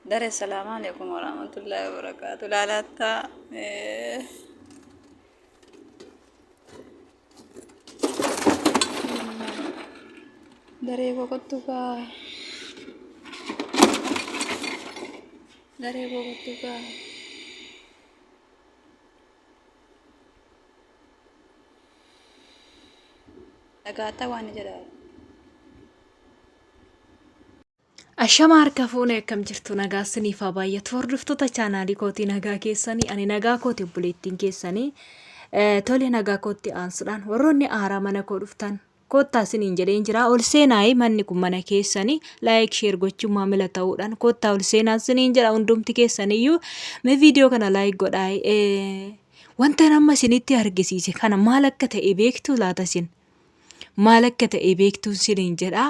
Dare salaamu alaikum warahmatullahi wabarakatuh. Laalaattaa. Daree boqottu kaa. Daree boqottu kaa. Dhagaattaa waan jedhaa. Ashama harka fuune akkam jirtu nagaa siniif haa baay'atu hordoftoota chaanaalii kootii nagaa keessanii ani nagaa kooti obboleettiin keessanii tole nagaa kootti aansuudhaan warroonni haaraa mana koo dhuftan koottaa siniin jedheen jira ol seenaayi manni kun mana keessanii laayik sheer gochuun maamila ta'uudhaan koottaa ol seenaa siniin jedha hundumti keessaniyyuu mee viidiyoo kana laayik godhaa wanta amma isinitti argisiise kana maal akka ta'e beektuu laata isin maal akka ta'e beektuun siniin jedha.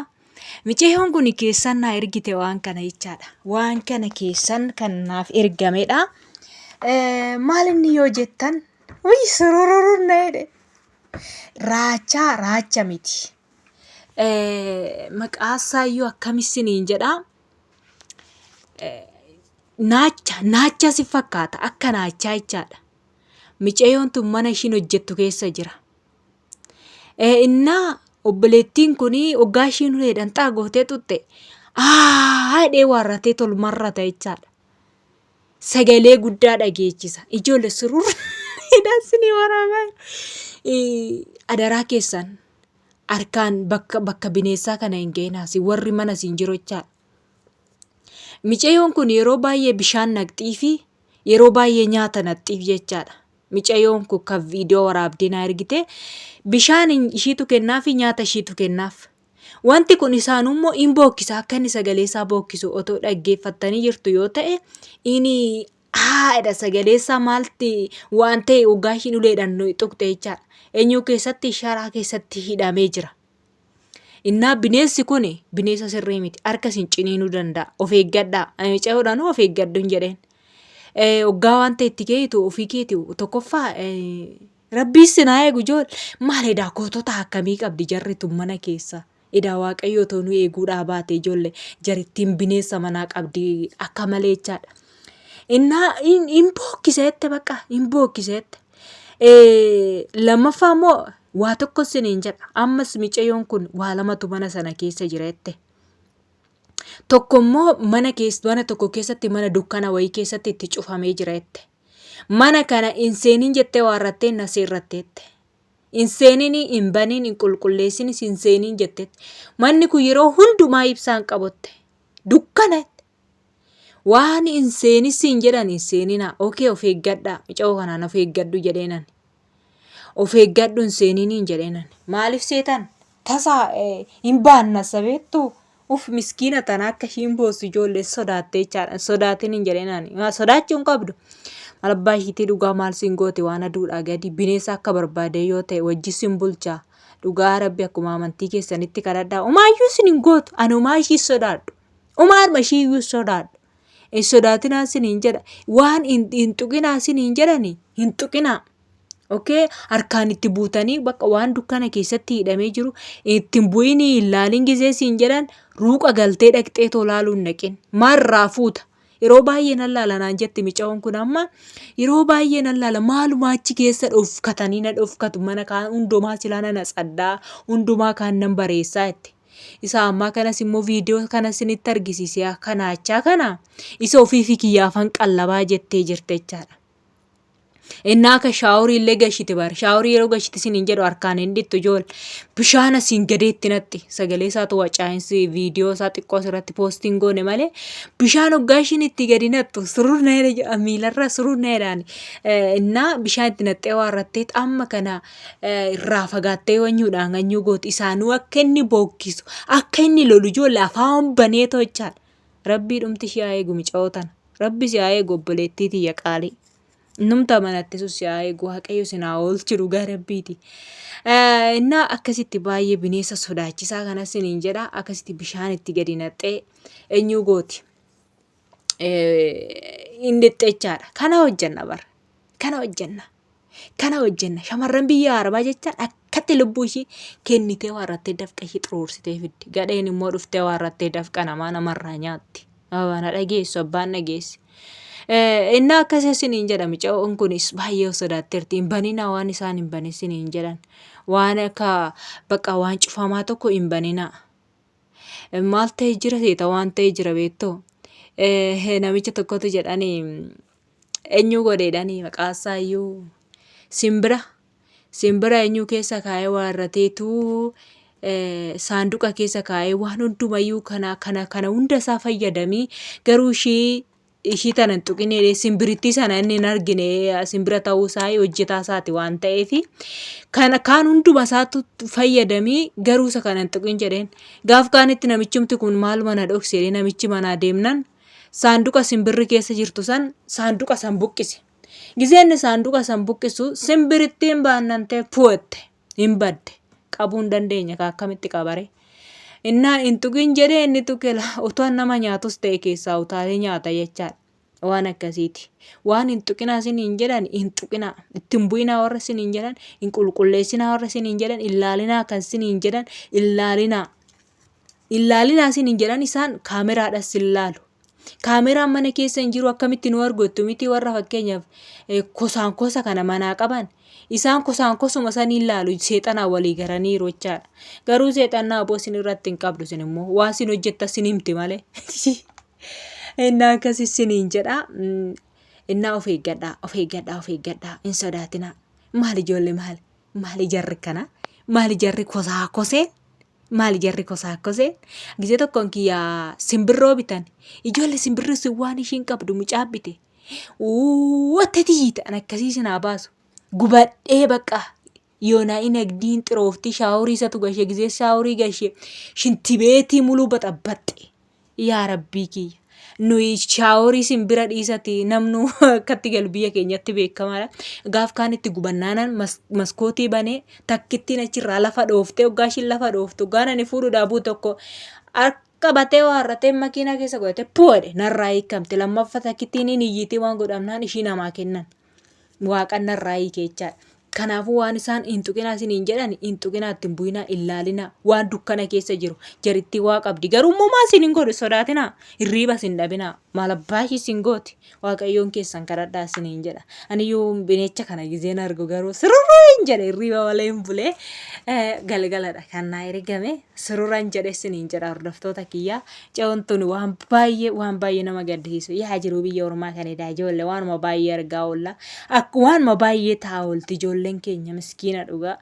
Micayyoon kun keessan naa ergite waan kana jechaadha. Waan kana keessan kan naaf ergamedha. Maal inni yoo jettan wuy surururur na jedhe. Raachaa raacha miti. Maqaa isaayyuu akkami siniin jedha. Naacha naacha si fakkaata akka naachaa jechaadha. Micayyoon tun mana ishiin hojjettu keessa jira. Innaa obboleettiin kun hoggaa ishiin uleedhaan xaa gootee xuxxe aa jedhee waarratee tolmarrata jechaadha. Sagalee guddaa dhageechisa. Ijoollee surur hidhaan sinii waraabaa. Adaraa keessan harkaan bakka bakka bineessaa kana hin ga'inaasi warri mana siin jiru jechaadha. Micayoon kun yeroo baay'ee bishaan naqxii fi yeroo baay'ee nyaata naqxiif jechaadha. Micayoon kun kan viidiyoo waraabdee naa ergite bishaan ishiitu kennaafi nyaata ishiitu kennaaf. Wanti kun isaanuu immoo in bookkisa akka inni sagalee isaa bookkisu otoo dhaggeeffattanii jirtu yoo ta'e inni haadha sagalee isaa maalti waan ta'e waggaa ishiin uleedhaan tuqxe jechaadha. Eenyuu keessatti sharaa keessatti hidhamee jira. Innaa bineensi kun bineensa sirrii miti. Harka isin ciniinuu danda'a. Of eeggadhaa. Ani mucayyoodhaan of eeggadhu hin jedheen. Hoggaa waan ta'e itti keetu ofii keeti tokkoffaa rabbii sin haa eegu ijool. Maal edaa gootota akkamii qabdi jarri tun mana keessa. Edaa waaqayyo otoo nu eeguudhaa baate ijoollee jarittiin bineensa manaa qabdi akka malee jechaadha. Innaa hin bookkisa jette bakka hin bookkisa jette. Lammaffaa immoo waa tokko isiniin jedha. Ammas micayoon kun waa lamatu mana sana keessa jira jette. Tokko immoo mana keessa mana tokko keessatti mana dukkana wayii keessatti itti cufamee jira jette. Mana kana hin seenin jettee waarrattee na seerratte jette. Hin seenin, hin banin, hin qulqulleessinis hin seenin jette. Manni kun yeroo hundumaa ibsaan qabotte. Dukkana jette. Waan hin seenin siin jedhan hin seeninaa. Okee of eeggadhaa. Micayoo kanaan of eeggadhu jedheenan. Of eeggadhu hin seeniniin jedheenan. Maaliif seetan? Tasa hin baannassa beektuu? Uf miskiina tana akka ishiin boossu ijoollee sodaattee jechaadha. Hin sodaatin hin jedheenan. Sodaachuu hin qabdu. Maal abbaa ishiitii dhugaa maal siin gooti waan aduudhaa gadi bineensa akka barbaade yoo ta'e wajji sin bulchaa. Dhugaa rabbi akkuma amantii keessanitti kadhadhaa. Umaayyuu isin hin gootu. Ani umaa ishii sodaadhu. Umaadhuma ishii iyyuu sodaadhu. Hin sodaatinaa isiniin jedha. Waan hin hin tuqinaa isiniin jedhani hin tuqinaa. Okay? Harkaan itti buutanii bakka waan dukkana keessatti hidhamee jiru itti hin bu'inii hin laalin gizee siin jedhan ruuqa galtee dhaqxee too laaluu hin dhaqin. Maal fuuta? Yeroo baay'ee nan laala naan jetti micaa'oon kun amma yeroo baay'ee nan laala maaluma achi keessa dhofkatanii na dhofkatu mana kaan hundumaa silaa nan atsaddaa hundumaa kaan nan bareessaa jette. Isa ammaa kanas immoo viidiyoo kana isinitti argisiise akka naachaa kana isa ofii fi kiyyaafan qallabaa jettee jirte jechaadha. Innaa akka shaaworii illee gashite bara. Shaaworii yeroo gashite isin hin jedhu harkaan hin dhittu ijool. Bishaan asiin gadeetti natti. Sagalee isaatu wacaa'insi viidiyoo isaa xiqqoo asirratti poostiin goone malee bishaan hoggaa ishiin itti gadi nattu surur na jedha jedha miilarra surur na jedhaan. Innaa bishaan itti naxxee waarratteet amma kana irraa fagaattee wanyuudhaan ganyuu gooti. Isaanuu akka inni bookkisu akka inni lolu ijoollee afaan banee tochaadha. Rabbii dhumti ishee haa eegu mica'oo tana. Rabbi si haa eegu obboleettii tiyya qaalii. Numta amanatte sun si haa eegu waaqayyo sin haa oolchu dhugaa rabbiiti. Innaa akkasitti baay'ee bineensa sodaachisaa kana siniin jedha akkasitti bishaan itti gadi naqxee eenyuu gooti. Hin dhixxechaadha. Kana hojjenna bara. Kana hojjenna. Kana hojjenna. Shamarran biyya Arabaa jechaan akkatti lubbuu ishii kennitee waarrattee dafqa ishii xuruursitee fiddi. Gadheen immoo dhuftee waarrattee dafqa namaa namarraa nyaatti. Na dhageessu abbaan dhageessi. Innaa akkasii isiniin jedha mucayyoon kunis baay'ee of sodaatteerti. Hin baninaa waan isaan hin banin isiniin jedhan. Waan akka bakka waan cufamaa tokko hin baninaa. Maal ta'e jira seeta waan ta'e jira beektoo. Namicha tokkotu jedhani eenyu godheedhani maqaa isaa iyyuu simbira simbira eenyu keessa kaa'ee waarrateetu saanduqa keessa kaa'ee waan hundumayyuu kana kana kana hunda isaa fayyadamii garuu ishii ishii tana hin tuqin jedhee simbirittii sana inni hin argine simbira ta'uu isaa hojjetaa isaati waan ta'eef kana kaan hunduma isaatu fayyadamii garuu isa kana hin tuqin jedheen gaaf kaanitti namichumti kun maal mana dhokse jedhee namichi manaa deemnan saanduqa simbirri keessa jirtu san saanduqa san buqqise. Gizee inni saanduqa san buqqisu simbirittiin baannantee pu'atte hin badde qabuu hin dandeenye ka akkamitti qabare. Innaa hin tuqin jedhee inni tuqe utuu nama nyaatus ta'e keessaa utaalee nyaata jechaadha. Waan akkasiiti. Waan hin tuqinaa isiniin jedhan hin tuqinaa. Itti hin bu'inaa warra isiniin jedhan hin qulqulleessinaa warra isiniin jedhan hin laalinaa kan isiniin jedhan hin laalinaa. Hin laalinaa isiniin jedhan isaan kaameraadhas hin laalu. Kaameraan mana keessa hin jiru akkamitti nu argu jettu miti warra fakkeenyaaf kosaan kosa kana manaa qaban. Isaan kosaan kosuma saniin laalu seexanaa walii garaniiru jechaadha. Garuu seexannaa aboo isin irratti hin qabdu isin immoo waa isin hojjetta isin himti malee. Innaa akkas isiniin jedha. Innaa of eeggadhaa of eeggadhaa of eeggadhaa hin sodaatinaa. Maali ijoollee maali maali jarri kana maali jarri kosaa kosee Maali jarri kosaakkoseen gizee tokkoon kiyya simbirroo bitan ijoollee simbirri sun waan ishiin qabdu mucaa bite watta tiyyiita an akkasii isin haa baasu gubadhee bakka yoonaa inagdiin xirooftii shaaworii isatu gashee gizee shaaworii gashee shintibeetii muluu baxabbaxxe Yaa rabbii kiyya. Nuyi shaaworii simbira dhiisati namnu akkatti galu biyya keenyatti beekamaadha. Gaaf kaan itti gubannaanan maskootii banee takkittiin achirraa lafa dhooftee hoggaa ishiin lafa dhooftu hoggaan ani fuudhuudhaa bu'u tokko harka batee waarratee makiinaa keessa godhatee puwadhe narraa hiikamte lammaffa takkittiin hin iyyitii waan godhamnaan ishii namaa kennan. Waaqan narraa hiike jechaadha. Kanaafuu waan isaan hin tuqinaa isiniin jedhan hin tuqinaa itti hin bu'inaa hin laalinaa waan dukkana keessa jiru jarittii waa qabdi garuu immoo maa isin hin godhu sodaatinaa hirriiba isin dhabinaa maal abbaa ishii isin gooti waaqayyoon keessan kadhadhaa isiniin jedha aniyyuu bineecha kana gizeen argu garuu sururuu hin jedhe hirriiba malee hin bulee galgaladha kan naa ergame Sururan jedhe isiniin jedha hordoftoota kiyya. Ce'oon tun waan baay'ee waan baay'ee nama gaddisiisu. Yaa jiruu biyya ormaa kan edaa ijoollee waanuma baay'ee argaa oolla. Akka waanuma baay'ee ta'a oolti ijoolleen keenya miskiina dhugaa.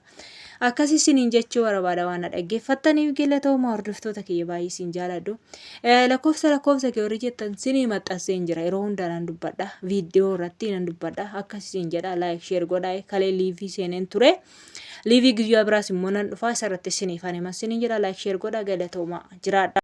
Akkas isiniin jechuu barbaada waan na dhaggeeffattaniif galatooma hordoftoota kiyya baay'ee isin jaaladhu. Lakkoofsa lakkoofsa kee warri jettan sinii maxxanseen jira yeroo hundaa nan dubbadha. Viidiyoo irratti nan dubbadha. Akkas isin jedha like share godhaa kalee liivii seeneen ture. Liivii guyyaa biraas immoo nan dhufaa isarratti isiniif ani masiniin jedha like share godha galatooma jiraadha.